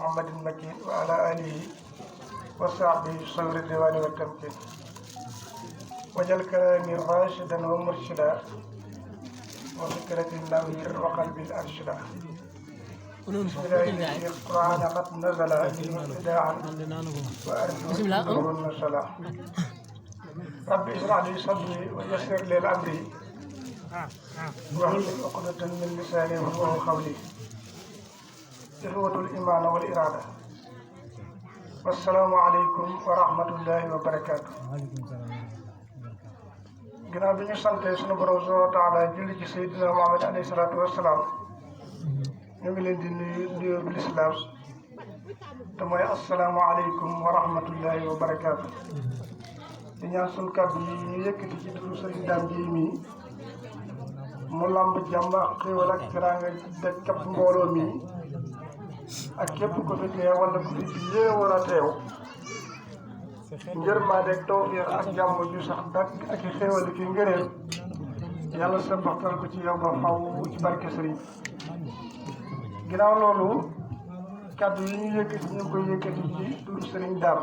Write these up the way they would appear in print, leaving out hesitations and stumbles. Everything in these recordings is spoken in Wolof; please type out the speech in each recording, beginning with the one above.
محمد المكين وعلى آله وصحبه صور الديوان والتمكين وجل كلامي راشدا ومرشدا وفكرة النوير وقلبي الأرشدا بسم الله الذي القرآن قد نزل ابتداعا وأرجو نور النزلا رب اشرح لي صدري ويسر لي أمري واحلل عقدة من لساني يفقهوا قولي إخوة الإيمان والإرادة والسلام عليكم ورحمة الله وبركاته. ginnaaw bi ñu sante sunu borom subhaanahu wa taala julli ci Seydina Muhammad alayhi salaatu wa salaam ñu ngi leen di nuyu nuyoo bi lislaam te mooy assalaamu aleykum wa rahmatullahi wa barakaatu. di ñaan sunu kàddu yi ñu yëkkati ci turu Sëriñ Daam Jéey mi mu lamb jàmm ak xéewal ak teraanga daj kapp mbooloo mi ak képp ko fi teew wala ku fi yée war a teew njërmaande ak tawfiix ak jàmm ju sax dakk ak i xéewal ki ngëneel yàlla sa baxtal ko ci yow ba faw ci barke sëriñ. ginnaaw loolu kàddu yi ñu yëkkati ñu ngi koy yëkkati ci turu Sëriñ Daam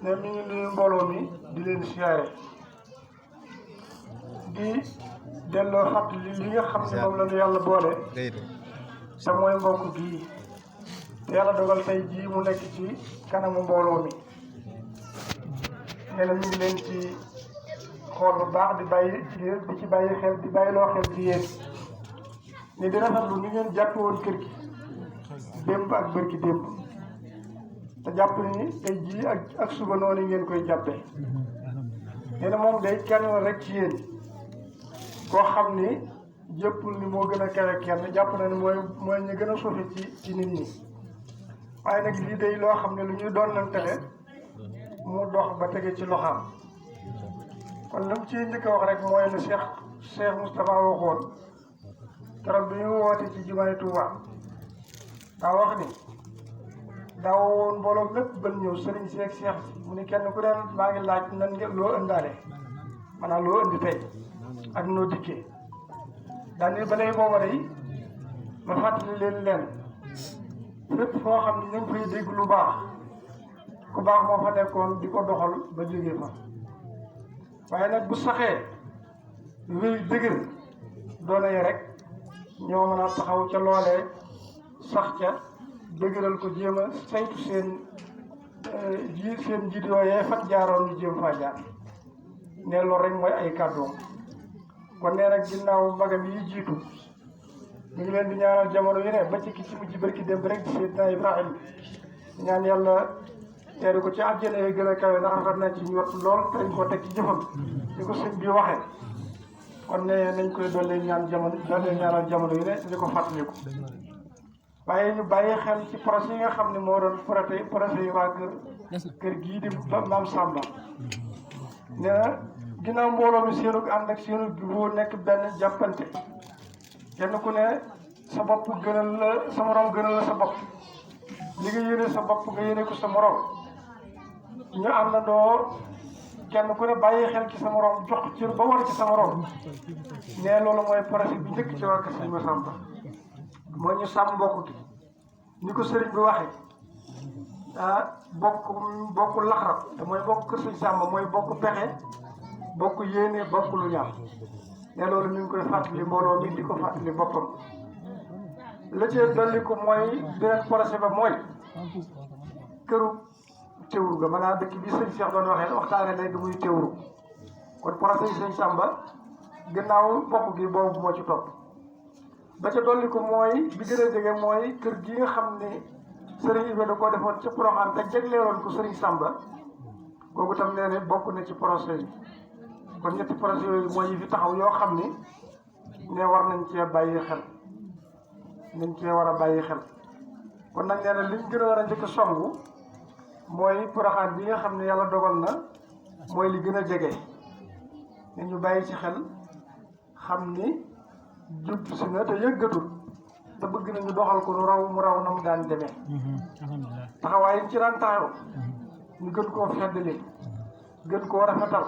ne mi ngi nuyu mbooloo mi di leen siyaare di delloo fàttali li nga xam ne moom la ñu yàlla boole te mooy mbokk gii te yàlla dogal tey jii mu nekk ci kanamu mbooloo mi nee na mi ngi leen ci xool bu baax di ci bàyyi xel di bàyyi loo xel ci yéen ni di rafetlu ni ngeen jàpp woon kër gi démb ak bërki démb te jàpp ni tey jii ak suba noonu ngeen koy jàppee nee na moom day kenn rek ci yéen koo xam ni jëppul ni moo gën a kawe kenn jàpp na ni mooy ñu gën a suufe ci nit ñi waaye nag lii day loo xam ne lu ñuy doon lantale mu dox ba tege ci loxaam kon lam ci njëkk a wax rek mooy lu Cheikh Moustapha waxoon keroog bi ñu woote ci jumaay Tuuba daa wax ni daa woon mbooloo lépp ban ñëw sëriñ si ak Cheikh si mu ni kenn ku ne maa ngi laaj nan nga loo ëndaale maanaam loo ëndi tey ak noo dikkee daal ni balay booba day ma fàttali leen fépp foo xam ne ñu ngi fay dégg lu baax ku baax moo fa nekkoon di ko doxal ba jógee fa waaye nag bu saxee wéy dëgër doona yi rek ñoo mën a taxaw ca loolee sax ca dëgëral ko jéem a saytu seen njiit yooyee fat jaaroon ñu jéem faa jaar ne loolu rek mooy ay kàddoom kon nee nag ginnaaw magam yi jiitu ñu ngi leen di ñaanal jamono yu ne ba ci ki ci mujj barki démb rek di Seydina Ibrahima ñaan yàlla teeru ko ci àjjana yi gën a kawe ndax rafet na ci njort lool te dañ ko teg ci jëfam ni ko sëñ bi waxee kon ne nañ koy dolli ñaanal jamono yu ne di ko fàttaliku waaye ñu bàyyi xel ci projet yi nga xam ne moo doon projet yi waa kër gii di Maam Samba nee na ginnaaw mbooloo mi seenu ànd ak seenu jubóo nekk benn jàppante kenn ku ne sa bopp gënal la sa morom gënal la sa bopp li nga yéene sa bopp nga yéene ko sa morom ñu àndandoo kenn ku ne bàyyi xel ci sa morom jox cër ba war ci sa morom ne loolu mooy projet bi njëkk ci waa kër Sëriñ Massamba mooy ñu sàmm mbokk gi ni ko sëriñ bi waxee bokk laxarab te mooy bokk kër Sëriñ Samba mooy bokk pexe bokk yéene bokk lu ñaaw ne loolu mi ngi koy fàttali mbooloo mi di ko fàttali boppam la cee dolli ko mooy beneen projet ba mooy këru teewru ga maanaam dëkk bi sëñ Cheikh doon waxtaane léegi muy teewru kon projet yi Sëriñ Samba gannaaw bokk gi boobu moo ci topp ba ca dolli ko mooy bi gën a jege mooy kër gi nga xam ne sëriñ Ibe da koo defoon ca Porokhane te jegleeloon ko Sëriñ Samba kooku tam nee ne bokk na ci projet yi kon ñetti projet yooyu mooy yi fi taxaw yoo xam ni ne war nañ cee bàyyi xel war a bàyyi xel kon nag nee na liñ gën a war a njëkk a songu mooy Porokhane bi nga xam ne yàlla dogal na mooy li gën a jege ne ñu bàyyi ci xel xam ni jub si na te yëggatul te bëgg nañu doxal ko mu raw na mu daan demee taxawaay yi ci daan taxaw ñu gën koo feddali gën koo rafetal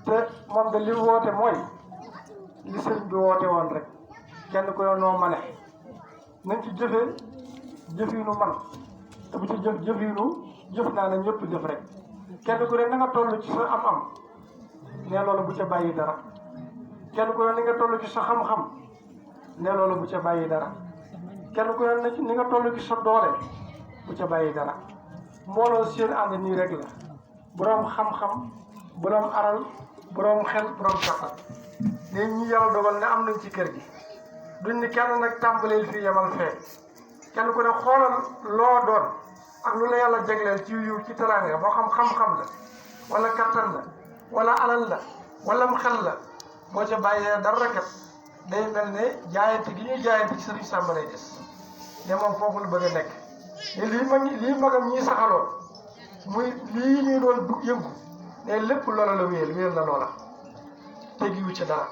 te moom de li woote mooy li sëriñ bi woote woon rek kenn ku ne noo mane nañ ci jëfee jëfinu man te bu ci jëfinu jëf naa ne ñëpp jëf rek kenn ku ne na nga toll ci sa am-am ne loolu bu ca bàyyi dara kenn ku ne ni nga toll ci sa xam-xam ne loolu bu ca bàyyi dara kenn ku ne ni nga toll ci sa doole bu ca bàyyi dara mbooloo seen ànd nii rek la boroom xam-xam boroom aral boroom xel boroom kattan ne ñi yàlla dogal ne am nañ ci kër gi duñ ni kenn nag tàmbaleel fii yemal fee kenn ku ne xoolal loo doon ak lu la yàlla jagleel ci yiw ci teraanga moo xam xam-xam la wala kattan la wala alal la wala mu xel la boo ca bàyyee dara kat day mel ne jaayante gi ñuy jaayante ci Sëriñ Sàmba lay des ne moom foofu la bëgg a nekk ne lii magam ñii saxaloo muy lii ñuy doon dugg yëngu ne lépp loola la wéyal na loola tegiwu ci dara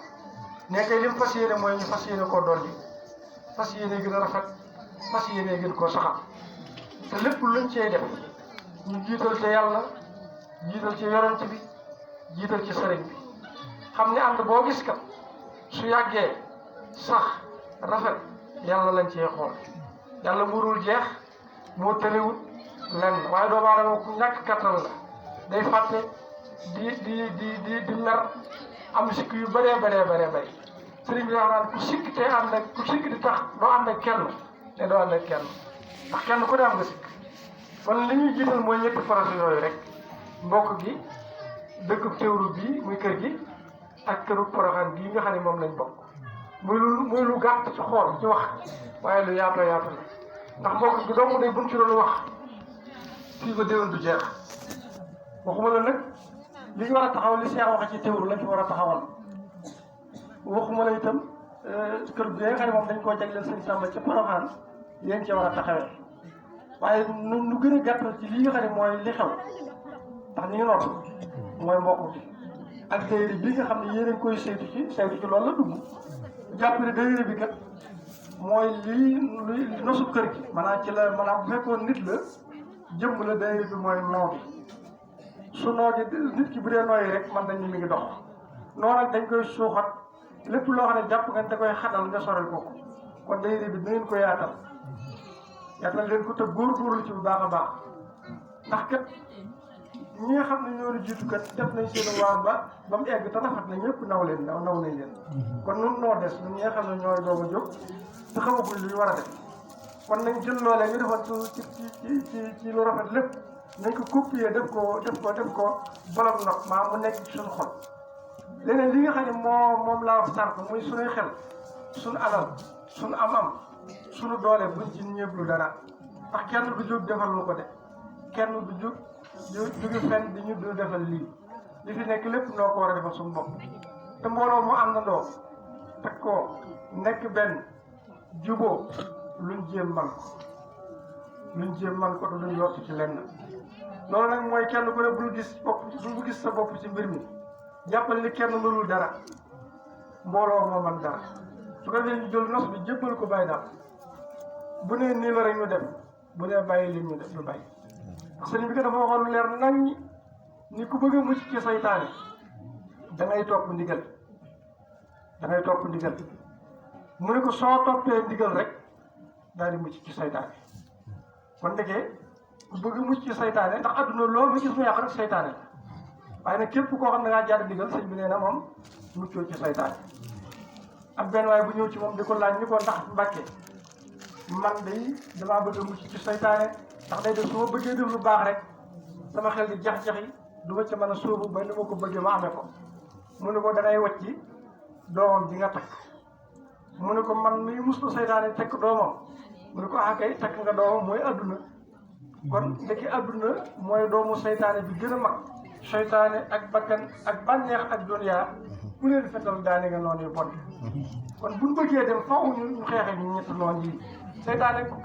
ne kay li mu fas yéene mooy ñu fas yéene koo dolli fas yéene gën a rafet fas yéene gën koo saxal te lépp luñ cey def ñu jiital ci yàlla jiital ci yonent bi jiital ci sëriñ bi xam ne ànd boo gis kat su yàggee sax rafet yàlla lañ cee xool yàlla murul jeex moo tëlewut lenn waaye doomu aadama ku ñàkk kattan la day fàtte di mer am sikk yu bëree bëri sëriñ bi wax naan ku sikk te ànd ak ku sikk di tax doo ànd ak kenn te doo ànd ak kenn ndax kenn ku ne am nga sikk kon li ñuy jiital mooy ñetti projet yooyu rek mbokk gi dëkk teewlu bii muy kër gi ak këru Porokhane bii nga xam ne moom lañ bokk muy lu gàtt ci xool ci wax waaye lu yaatu la ndax mbokk gi doomu day buñ ci doon wax fii ba déwén du jeex waxuma la nag li ñu war a taxawal li Cheikh wax ci teewlu lañ fi war a taxawal waxuma la itam kër gi nga xam ne moom dañ koo jagleel Sëriñ Sàmba ci Porokhane yéen ci war a taxawee waaye nu gën a gàttal ci lii nga xam ne mooy li xew ndax ni ngi noonu mooy mbokk bi ak dayre bi nga xam ne yéen a ngi koy saytu ci loolu la dugg jàpp ne dayre bi kat mooy lii nosu kër gi maanaam ci la maanaam bu fekkoon nit la jëmm la dayre bi mooy noo gi su noo gi nit ki bu dee nooyi rek man dañ ni mi ngi dox noonu nag dañ koy suuxat lépp loo xam ne jàpp nga da koy xatal nga sorel ko kon dayre bi da ngeen ko yaatal leen ko te góorgóorlu ci bu baax a baax ndax kat ñi nga xam ne ñoo di jiitu kat def nañ seen waar ba mu egg te rafet na ñëpp naw nañ leen kon nun noo des ñun ñi nga xam ne ñooy doog a jóg te xamaguñ lu ñu war a def kon nañ jël loolee ñu defoon ci lu rafet lépp nañ ko copier def ko bolom ndox maa mu nekk ci suñu xol leneen li nga xam ne moom laa wax sànq muy suñuy xel suñu alal suñu am-am suñu doole buñ ci ñëblu dara ndax kenn du jóg defal lu ko de kenn du jóge fenn di ñu du defal lii li fi nekk lépp noo ko war a defal suñu bopp te mbooloo mu àndandoo teg ko nekk benn juboo luñ jéem man ko te duñ lott ci lenn loolu nag mooy kenn ku ne bul gis sa bopp ci mbir mi jàppal ni kenn mënul dara mbooloo moo man dara su ko defee ñu jël nos bi jébbal ko bàyyi daal bu nee nii la rek ñu def bu nee bàyyi li ñu def lu bàyyi sëriñ bi ko dafa waxoon lu leer nañ ni ku bëgg a mucc ci saytaane da ngay topp ndigal mu ne ko soo toppee ndigal rek daal di mucc ci saytaane kon ndekee ku bëgg a mucc ci saytaane ndax adduna loo fi gis mu yàq rek saytaane la waaye nag képp koo xam ne ngaa jaar ndigal sëñ bi nee na moom muccoo ci saytaane ak benn waaye bu ñëw ci moom di ko laaj ni ko ndax Mbàkke man day damaa bëgg a mucc ci saytaane ndax day def su ma bëggee def lu baax rek sama xel di jax-jaxi du ma ca mën a sóobu ba ni ma ko bëggee ma amee ko mu ne ko dangay wàcci doomam ji nga takk mu ne ko man mii muslu saytaane tekk doomam mu ne ko kay takk nga doomam mooy adduna kon ndekki adduna mooy doomu saytaane bi gën a mag saytaane ak bakkan ak bànneex ak duniyaa ku leen fetal daane nga noonu yu bon kon buñ bëggee dem faaw ñu xeexe ñu ñett noonu yi saytaane ku